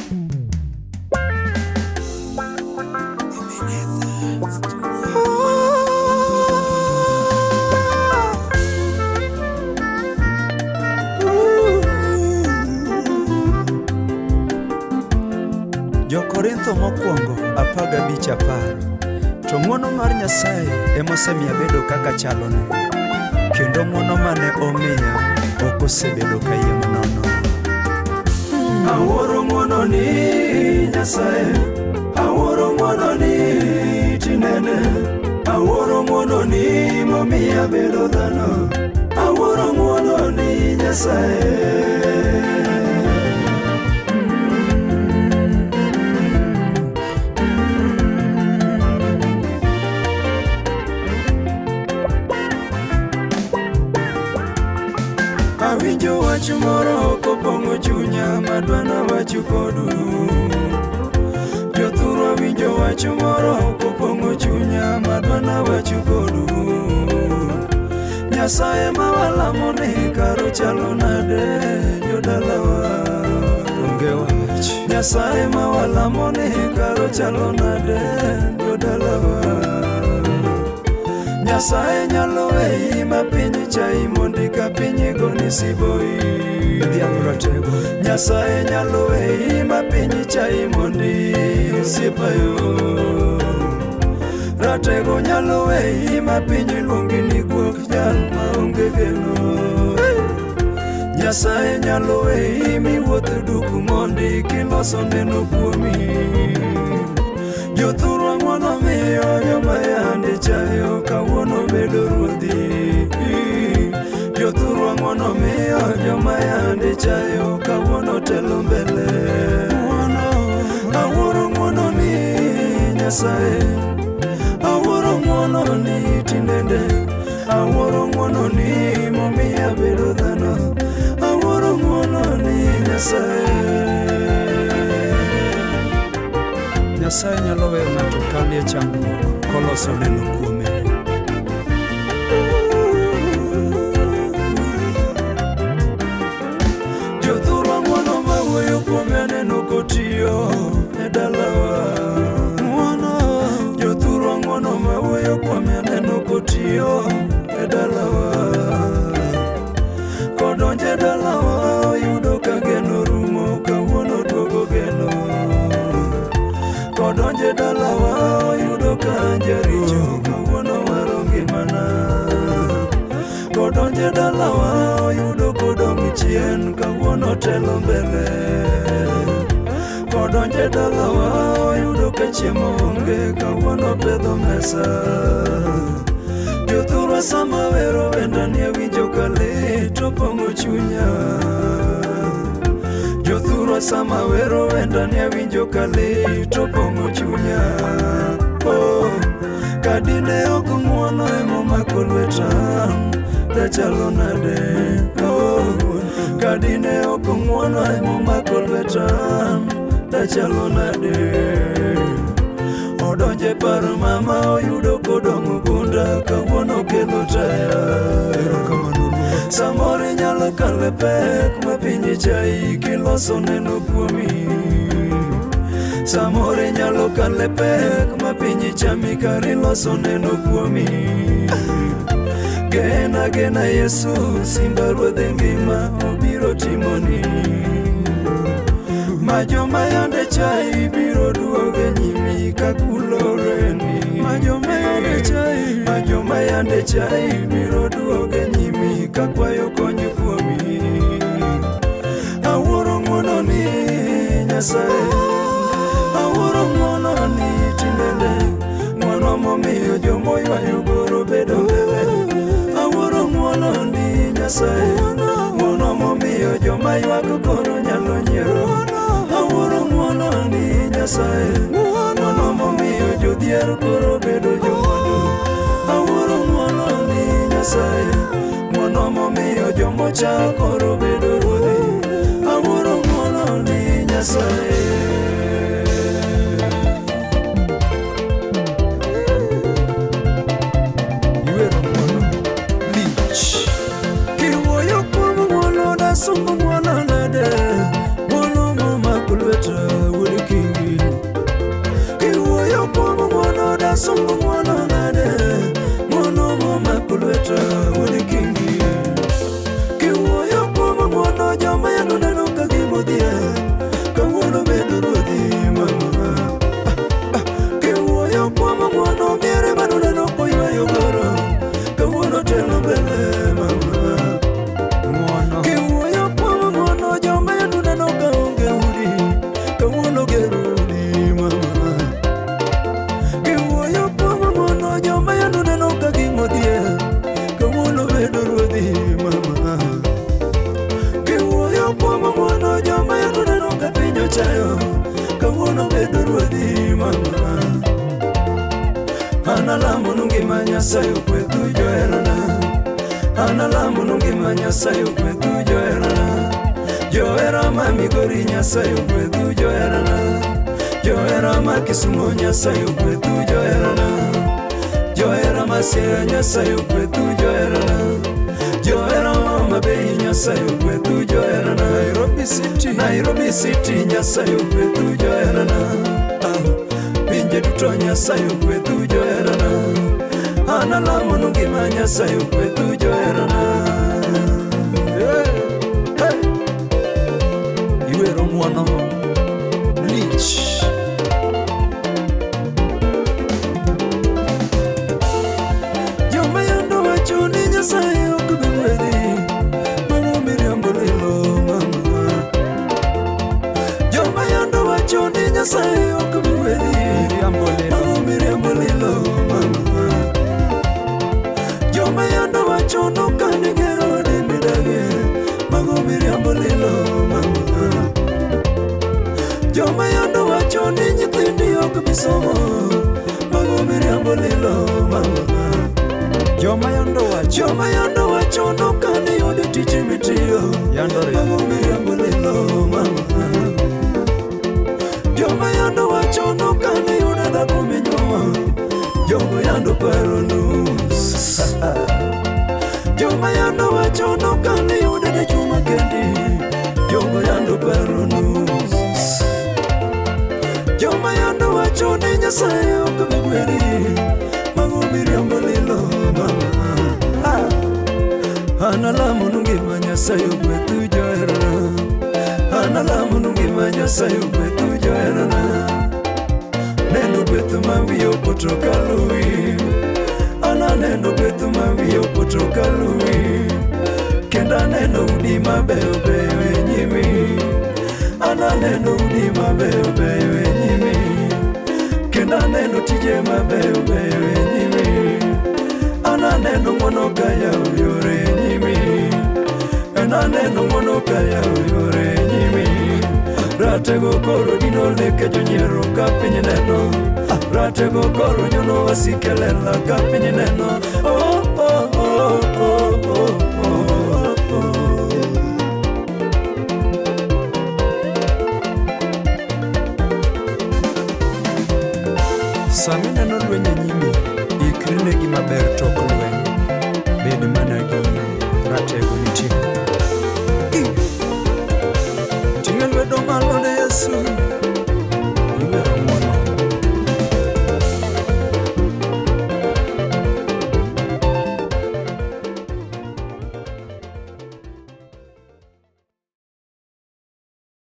Jo-Korintho mokwongo 15:10. To ng'wono mar Nyasaye emosemiyo abedo kaka chaloni, kendo ng'wono mane omiya ok osebedo kayiem nono. Awuoro ng'wononi Nyasaye, awuoro ng'wononi tinene, awuoro ng'wononi momiyo abedo dhano, awuoro ng'wononi Nyasaye. Awinjo wach moro kopong'o chunya madwa nawach kodu. Jothurwa winjo wach moro kopong'o chunya madwa nawach kodu. Nyasaye ma walamo ni karo chalo nade jodalawa. Onge wach. Nyasaye ma walamo ni karo chalo nade jodalawa. Nyasaye nyalo weyi ma piny chai mondi ka piny goni siboi. Dhiang' ratego. Nyasaye nyalo weyi ma piny chai mondi osiepayo. Ratego nyalo weyi ma piny luongi ni guok jal maonge geno. Nyasaye nyalo weyi miwuoth duk mondi kiloso neno kuomi. Jothurwa ng'wono miyo joma yande chayo kawuono bedo ruodhi. Jothurwa ng'wono miyo joma yande chayo kawuono telo mbele. Awuoro ng'wono ni Nyasaye, awuoro ng'wono ni tinende, awuoro ng'wono ni momiyo abedo dhano, awuoro ng'wono ni Nyasaye. Nyasaye nyalo weyo ng'ato kalie chandruok koloso neno kuome. Jothurwa ng'wono mawuoyo kuome aneno kotiyo e dalawa. Jothurwa ng'wono mawuoyo kuome aneno kotiyo e dalawa. Kodonjo e dalawa oyudo ka geno rumo, kawuono duogo geno. Kodonjo e dalawa oyudo ka jaricho, kawuono waro ngimana. Kodonjo e dalawa oyudo kodong' chien, kawuono telo mbele. Kodonjo e dalawa oyudo ka chiemo onge, kawuono pedho mesa. Jothurwa sama wero wendani awinjo ka lit opong'o chunya. Jothurwa sama wero wendani awinjo ka lit opong'o chunya. Oh, kadine ok ng'wono emomako lweta, dachalo nade? Oh, kadine ok ng'wono emomako lweta, dachalo nade? Odonje par mama oyudo kodong' gunda, kawuono kelo taya. Erokamano Ruoth. Samoro inyalo kalo e pek ma piny chai kiloso neno kuomi. Samoro inyalo kalo e pek ma piny chami kar iloso neno kuomi. Gena gena Yesu, simba ruodh ngima obiro timoni. Ma joma yande chai biro duogo e nyimi ka kuloreni. Ma joma yande chai, ma joma yande chai biro duogo e nyimi ka kwayo kony kuomi. Awuoro ng'wono ni Nyasaye, awuoro ng'wono ni tinende, ng'wono momiyo jomoywayo goro bedo mbele. Awuoro ng'wono ni Nyasaye, ng'wono momiyo joma ywak koro nyalo nyiero. Awuoro ng'wono ni Nyasaye, ng'wono momiyo jodhier koro bedo jomwandu. Awuoro ng'wono ni Nyasaye, ng'wono momiyo jomocha koro bedo ruodhi. Awuoro ng'wono ni Nyasaye. Iwero ng'wono lich. Kiwuoyo kuom ng'wono dasumb ng'wono nade, ng'wono momako lweta. Asungo ng'wono nade, ng'wono momako lweta wuod Kingi. Kiwuoyo kuom ng'wono joma yande neno ka gimodhier, kawuono bedo ruodhi mama. Kiwuoyo kuom ng'wono miere manoneno koywayo goro, kawuono telo mbele mama. Ng'uono. Kiwuoyo kuom ng'wono joma yande neno ka onge udi, kawuono gero udi mama. Kiwuoyo kuom ng'wono joma yande neno ka gimodhier, kawuono bedo ruodhi mama. Kiwuoyo kuom ng'wono joma yande neno ka piny ochayo, kawuono bedo ruodhi mama. An alamonu ngima Nyasaye ogwedhu joherana. An alamonu ngima Nyasaye ogwedhu joherana. Johera ma Migori Nyasaye ogwedhu joherana. Johera ma Kisumo Nyasaye ogwedhu joherana. Johera ma Siaya Nyasaye ogwedhu joherana. Johera ma Homa Bay Nyasaye ogwedhu joherana. Nairobi City. Nairobi City Nyasaye ogwedhu joherana. Ah, pinje duto Nyasaye ogwedhu joherana. An alamonu ngima Nyasaye ogwedhu joherana. Hey. Hey. Iwero ng'uono lich. Joma yande wacho ni Nyasaye ok bi gwedhi, mago miriambo lilo mama. Joma yande wacho ni Nyasaye ok bi gwedhi, Miriambo lilo. mago miriambo lilo mama. Joma yande wacho nokane gero ode midage, mago miriambo lilo mama. Joma yande wacho ni nyithindi ok bi somo, mago miriambo lilo mama. Joma yando wacho. Joma yande wacho nokane yud tich mitiyo, Yando riambo. mago miriambo lilo mama. Joma yande wacho nokane yud dhako minyuomo, jogo yande paro nus. Joma yande wacho nokane yud dichuo makendi, jogo yande paro nus. Joma yande wacho ni Nyasaye ok bi gwedhi, mago miriambo lilo mama. Ah. An alamonu ngima Nyasaye ogwedhu joherana. An alamonu ngima Nyasaye ogwedhu joherana. Neno gweth ma wiye opoto kaluwi. An aneno gweth ma wiye opoto kaluwi. Kendo aneno udi mabeyo beyo e nyimi. An aneno udi mabeyo beyo e nyimi. Kendo aneno tije mabeyo beyo e nyimi. An aneno ng'wono ka yawo yore e nyimi. En aneno ng'wono ka yawo yore e nyimi. Ratego koro dino leke jonyiero ka piny neno. Ratego koro nyono wasike lela ka piny neno. Oh, oh, oh, oh, oh, oh, oh. Sama ineno lweny e nyimi, ikri ne gima ber tok lweny. Bed mana gi yie, ratego nitie.